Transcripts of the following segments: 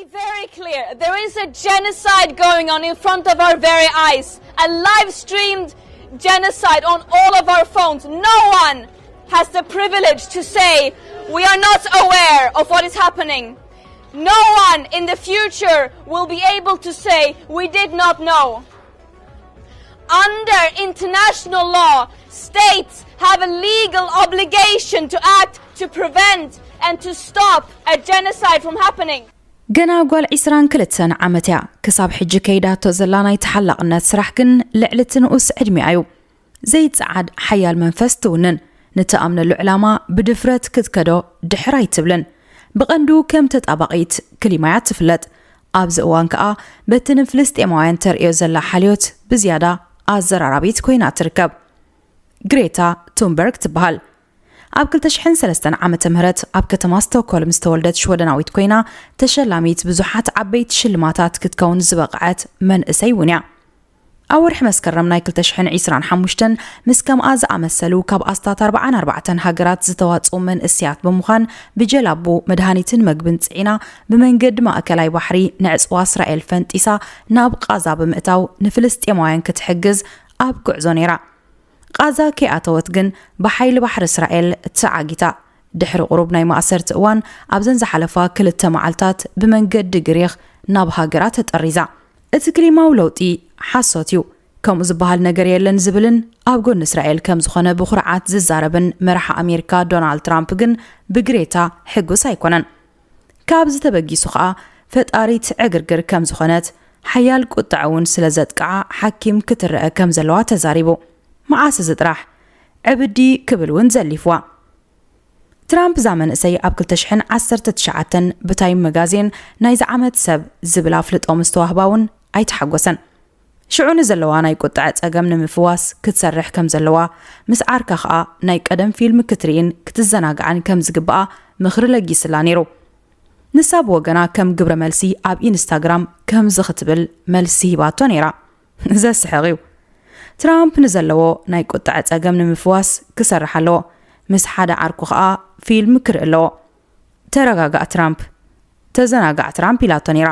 Very clear. There is a genocide going on in front of our very eyes. A live streamed genocide on all of our phones. No one has the privilege to say we are not aware of what is happening. No one in the future will be able to say we did not know. Under international law, states have a legal obligation to act to prevent and to stop a genocide from happening. ገና ጓል ዒስራን ክልተን ዓመት እያ። ክሳብ ሕጂ ከይዳቶ ዘላ ናይ ተሓላቕነት ስራሕ ግን ልዕሊ እቲ ንኡስ ዕድሚኣ እዩ። ዘይጸዓድ ሓያል መንፈስ ትውንን። ንትኣምነሉ ዕላማ ብድፍረት ክትከዶ ድሕር ኣይትብልን። ብቐንዱ ከም ተጣባቒት ክሊማ እያ ትፍለጥ። ኣብዚ እዋን ከኣ በቲ ንፍልስጤማውያን ተርእዮ ዘላ ሓልዮት ብዝያዳ ኣዘራራቢት ኮይና ትርከብ። ግሬታ ቱንበርግ ትበሃል። ኣብ ክልተ ሽሕን ሰለስተን ዓመተ ምህረት ኣብ ከተማ ስቶክሆልም ዝተወልደት ሽወደናዊት ኮይና፣ ተሸላሚት ብዙሓት ዓበይቲ ሽልማታት ክትከውን ዝበቕዐት መንእሰይ እውን እያ። ኣብ ወርሒ መስከረም ናይ ክልተ ሽሕን ዕስራን ሓሙሽተን ምስ ከምኣ ዝኣመሰሉ ካብ ኣስታት ኣርባዓን ኣርባዕተን ሃገራት ዝተዋጽኡ መንእሰያት ብምዃን ብጀላቡ መድሃኒትን መግብን ጽዒና ብመንገዲ ማእከላይ ባሕሪ ንዕጽዋ እስራኤል ፈንጢሳ ናብ ቓዛ ብምእታው ንፍልስጤማውያን ክትሕግዝ ኣብ ጉዕዞ ነይራ። ቓዛ ከይኣተወት ግን ብሓይሊ ባሕሪ እስራኤል ተዓጊታ። ድሕሪ ቁሩብ ናይ ማእሰርቲ እዋን ኣብዘን ዝሓለፋ ክልተ መዓልታት ብመንገዲ ግሪኽ ናብ ሃገራ ተጠሪዛ። እቲ ክሊማዊ ለውጢ ሓሶት እዩ፣ ከምኡ ዝበሃል ነገር የለን ዝብልን ኣብ ጎኒ እስራኤል ከም ዝኾነ ብኹርዓት ዝዛረብን መራሒ ኣሜሪካ ዶናልድ ትራምፕ ግን ብግሬታ ሕጉስ ኣይኮነን። ካብዚ ተበጊሱ ኸኣ ፈጣሪት ዕግርግር ከም ዝኾነት ሓያል ቁጥዐ እውን ስለ ዘጥቅዓ ሓኪም ክትረአ ከም ዘለዋ ተዛሪቡ። መዓስ እዚ ጥራሕ ዕብዲ ክብል እውን ዘሊፍዋ። ትራምፕ እዛ መንእሰይ ኣብ ክልተ ሽሕን ዓሰርተ ትሽዓተን ብታይም መጋዜን ናይዚ ዓመት ሰብ ዝብል ኣፍልጦ ምስ ተዋህባ እውን ኣይተሓጎሰን። ሽዑ ንዘለዋ ናይ ቁጥዐ ጸገም ንምፍዋስ ክትሰርሕ ከም ዘለዋ፣ ምስ ዓርካ ኸኣ ናይ ቀደም ፊልም ክትርእን ክትዘናግዓን ከም ዝግብኣ ምኽሪ ለጊስላ ነይሩ። ንሳ ብወገና ከም ግብረ መልሲ ኣብ ኢንስታግራም ከምዚ ክትብል መልሲ ሂባቶ ነይራ። ዘስሕቕ እዩ። ትራምፕ ንዘለዎ ናይ ቁጥዐ ጸገም ንምፍዋስ ክሰርሕ ኣለዎ። ምስ ሓደ ዓርኩ ኸኣ ፊልም ክርኢ ኣለዎ። ተረጋጋእ ትራምፕ፣ ተዘናጋዕ ትራምፕ ኢላቶ ነይራ።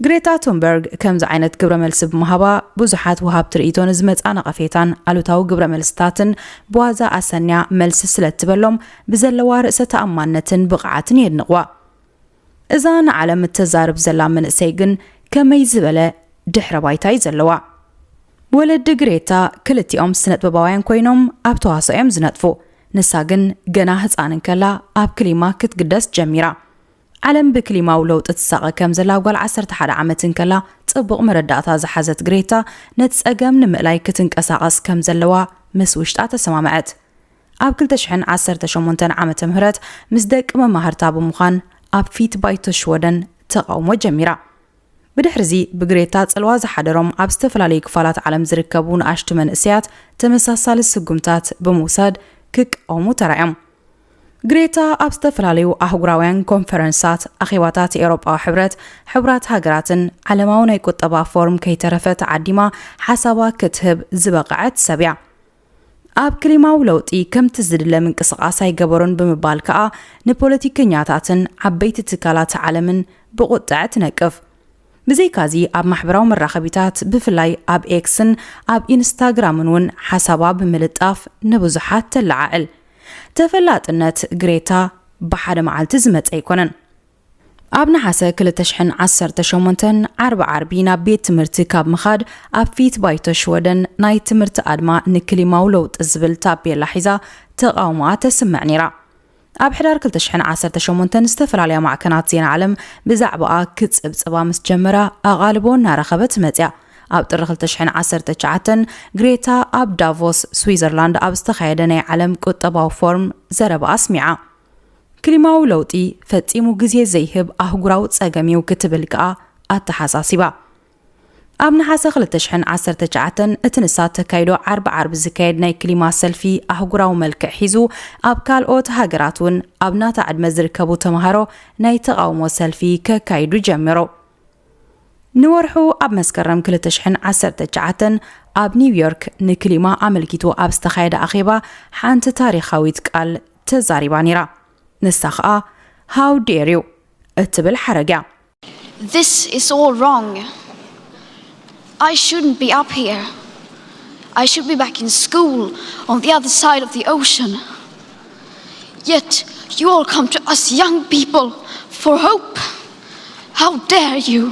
ግሬታ ቱንበርግ ከምዚ ዓይነት ግብረ መልሲ ብምሃባ ብዙሓት ወሃብቲ ርእይቶ ንዝመጻ ነቐፌታን ኣሉታዊ ግብረ መልስታትን ብዋዛ ኣሰንያ መልሲ ስለ እትበሎም ብዘለዋ ርእሰ ተኣማንነትን ብቕዓትን የድንቕዋ። እዛ ንዓለም እተዛርብ ዘላ መንእሰይ ግን ከመይ ዝበለ ድሕረ ባይታ እዩ ዘለዋ? ወለዲ ግሬታ ክልቲኦም ስነጥበባውያን ኮይኖም ኣብ ተዋስኦ እዮም ዝነጥፉ። ንሳ ግን ገና ህጻን እንከላ ኣብ ክሊማ ክትግደስ ጀሚራ። ዓለም ብክሊማዊ ለውጢ ትሳቐ ከም ዘላ ጓል ዓሰርተ ሓደ ዓመት እንከላ ጽቡቕ መረዳእታ ዝሓዘት ግሬታ ነቲ ጸገም ንምእላይ ክትንቀሳቐስ ከም ዘለዋ ምስ ውሽጣ ተሰማምዐት። ኣብ ክልተ ሽሕን ዓሰርተ ሸሞንተን ዓመተ ምህረት ምስ ደቂ መማህርታ ብምዃን ኣብ ፊት ባይቶ ሽወደን ተቓውሞ ጀሚራ። ብድሕርዚ ብግሬታ ጽልዋ ዝሓደሮም ኣብ ዝተፈላለዩ ክፋላት ዓለም ዝርከቡ ንኣሽቱ መንእሰያት ተመሳሳሊ ስጉምታት ብምውሳድ ክቃወሙ ተራእዮም። ግሬታ ኣብ ዝተፈላለዩ ኣህጉራውያን ኮንፈረንሳት፣ ኣኼባታት ኤውሮጳዊ ሕብረት፣ ሕቡራት ሃገራትን ዓለማዊ ናይ ቁጠባ ፎርም ከይተረፈ ተዓዲማ ሓሳባ ክትህብ ዝበቕዐት ሰብ እያ። ኣብ ክሊማዊ ለውጢ ከምቲ ዝድለ ምንቅስቓስ ኣይገበሩን ብምባል ከኣ ንፖለቲከኛታትን ዓበይቲ ትካላት ዓለምን ብቑጥዐ ትነቅፍ። ብዘይካዚ ኣብ ማሕበራዊ መራኸቢታት ብፍላይ ኣብ ኤክስን ኣብ ኢንስታግራምን እውን ሓሳባ ብምልጣፍ ንብዙሓት ተለዓዕል። ተፈላጥነት ግሬታ ብሓደ መዓልቲ ዝመጸ ኣይኮነን። ኣብ ነሓሰ ክልተ ሽሕን ዓሰርተ ሸሞንተን ዓርቢ ዓርቢ ናብ ቤት ትምህርቲ ካብ ምኻድ ኣብ ፊት ባይቶ ሽወደን ናይ ትምህርቲ ኣድማ ንክሊማዊ ለውጢ ዝብል ታፔላ ሒዛ ተቓውሞኣ ተስምዕ ነይራ። ኣብ ሕዳር ክልተ ሽሕን ዓሰርተ ሸሞንተን ዝተፈላለያ ማዕከናት ዜና ዓለም ብዛዕባኣ ክጽብጽባ ምስ ጀመራ ኣቓልቦ እናረኸበት መጽያ። ኣብ ጥሪ ክልተ ሽሕን ዓሰርተ ትሽዓተን ግሬታ ኣብ ዳቮስ ስዊዘርላንድ ኣብ ዝተኻየደ ናይ ዓለም ቁጠባዊ ፎርም ዘረባ ኣስሚዓ። ክሊማዊ ለውጢ ፈጺሙ ግዜ ዘይህብ ኣህጉራዊ ጸገም እዩ ክትብል ከኣ ኣተሓሳሲባ። ኣብ ነሓሰ ክልተ ሽሕን ዓሰርተ ትሽዓተን እቲ ንሳ ተካይዶ ዓርቢ ዓርቢ ዝካየድ ናይ ክሊማ ሰልፊ ኣህጉራዊ መልክዕ ሒዙ ኣብ ካልኦት ሃገራት እውን ኣብ ናታ ዕድመ ዝርከቡ ተምሃሮ ናይ ተቓውሞ ሰልፊ ከካይዱ ጀመሩ። ንወርሑ ኣብ መስከረም ክልተ ሽሕን ዓሰርተ ትሽዓተን ኣብ ኒውዮርክ ንክሊማ ኣመልኪቱ ኣብ ዝተኻየደ ኣኼባ ሓንቲ ታሪኻዊት ቃል ተዛሪባ ነይራ። ንሳ ኸኣ ሃው ዴር ዩ እትብል ሓረግ እያ። This is all wrong. I shouldn't be up here. I should be back in school on the other side of the ocean. Yet you all come to us young people for hope. How dare you?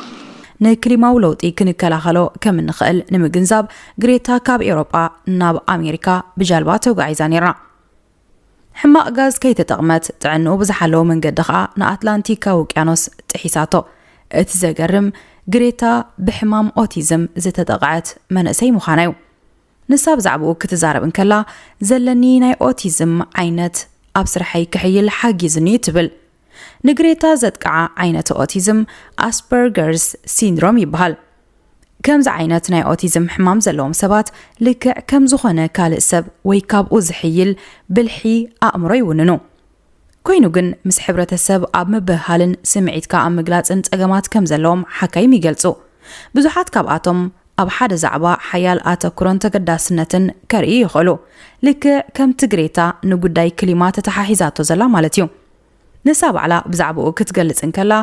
ንክሊማዊ ለውጢ ክንከላኸሎ ከም እንኽእል ንምግንዛብ ግሬታ ካብ ኤውሮጳ ናብ ኣሜሪካ ብጃልባ ተጓዒዛ ነይራ። ሕማቕ ጋዝ ከይተጠቕመት ጥዕንኡ ብዝሓለወ መንገዲ ኸኣ ንኣትላንቲካዊ ውቅያኖስ ጥሒሳቶ። እቲ ዘገርም ግሬታ ብሕማም ኦቲዝም ዝተጠቕዐት መንእሰይ ምዃና እዩ። ንሳ ብዛዕባኡ ክትዛረብ እንከላ ዘለኒ ናይ ኦቲዝም ዓይነት ኣብ ስርሐይ ክሕይል ሓጊዙኒ ትብል። ንግሬታ ዘጥቅዓ ዓይነት ኦቲዝም ኣስፐርገርስ ሲንድሮም ይበሃል። ከምዚ ዓይነት ናይ ኦቲዝም ሕማም ዘለዎም ሰባት ልክዕ ከም ዝኾነ ካልእ ሰብ ወይ ካብኡ ዝሕይል ብልሒ ኣእምሮ ይውንኑ። ኮይኑ ግን ምስ ሕብረተሰብ ኣብ ምብህሃልን ስምዒትካ ኣብ ምግላጽን ጸገማት ከም ዘለዎም ሓካይም ይገልጹ። ብዙሓት ካብኣቶም ኣብ ሓደ ዛዕባ ሓያል ኣተኩሮን ተገዳስነትን ከርእዩ ይኽእሉ። ልክዕ ከምቲ ግሬታ ንጉዳይ ክሊማ ተተሓሒዛቶ ዘላ ማለት እዩ። ንሳ ባዕላ ብዛዕባኡ ክትገልጽ እንከላ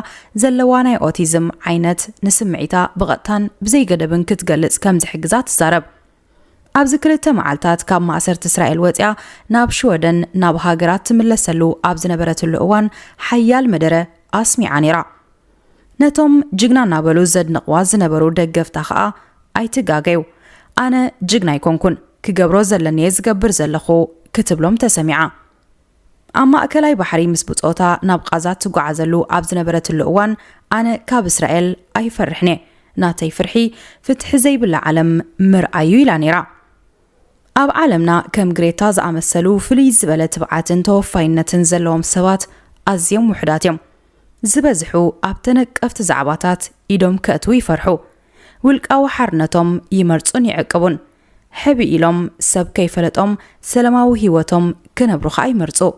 ዘለዋ ናይ ኦቲዝም ዓይነት ንስምዒታ ብቐጥታን ብዘይገደብን ክትገልጽ ከም ዝሕግዛ ትዛረብ። ኣብዚ ክልተ መዓልታት ካብ ማእሰርቲ እስራኤል ወፂኣ ናብ ሽወደን ናብ ሃገራት ትምለሰሉ ኣብ ዝነበረትሉ እዋን ሓያል መደረ ኣስሚዓ ነይራ። ነቶም ጅግና እናበሉ ዘድንቕዋ ዝነበሩ ደገፍታ ኸኣ ኣይትጋገዩ፣ ኣነ ጅግና ኣይኮንኩን፣ ክገብሮ ዘለኒየ ዝገብር ዘለኹ ክትብሎም ተሰሚዓ። ኣብ ማእከላይ ባሕሪ ምስ ብጾታ ናብ ቓዛ ትጓዓዘሉ ኣብ ዝነበረትሉ እዋን ኣነ ካብ እስራኤል ኣይፈርሕን እየ፣ ናተይ ፍርሒ ፍትሒ ዘይብላ ዓለም ምርኣዩ ኢላ ነይራ። ኣብ ዓለምና ከም ግሬታ ዝኣመሰሉ ፍልይ ዝበለ ትብዓትን ተወፋይነትን ዘለዎም ሰባት ኣዝዮም ውሑዳት እዮም። ዝበዝሑ ኣብ ተነቀፍቲ ዛዕባታት ኢዶም ከእትዉ ይፈርሑ። ውልቃዊ ሓርነቶም ይመርጹን ይዕቅቡን። ሕቢ ኢሎም ሰብ ከይፈለጦም ሰላማዊ ህይወቶም ክነብሩ ኸኣ ይመርጹ።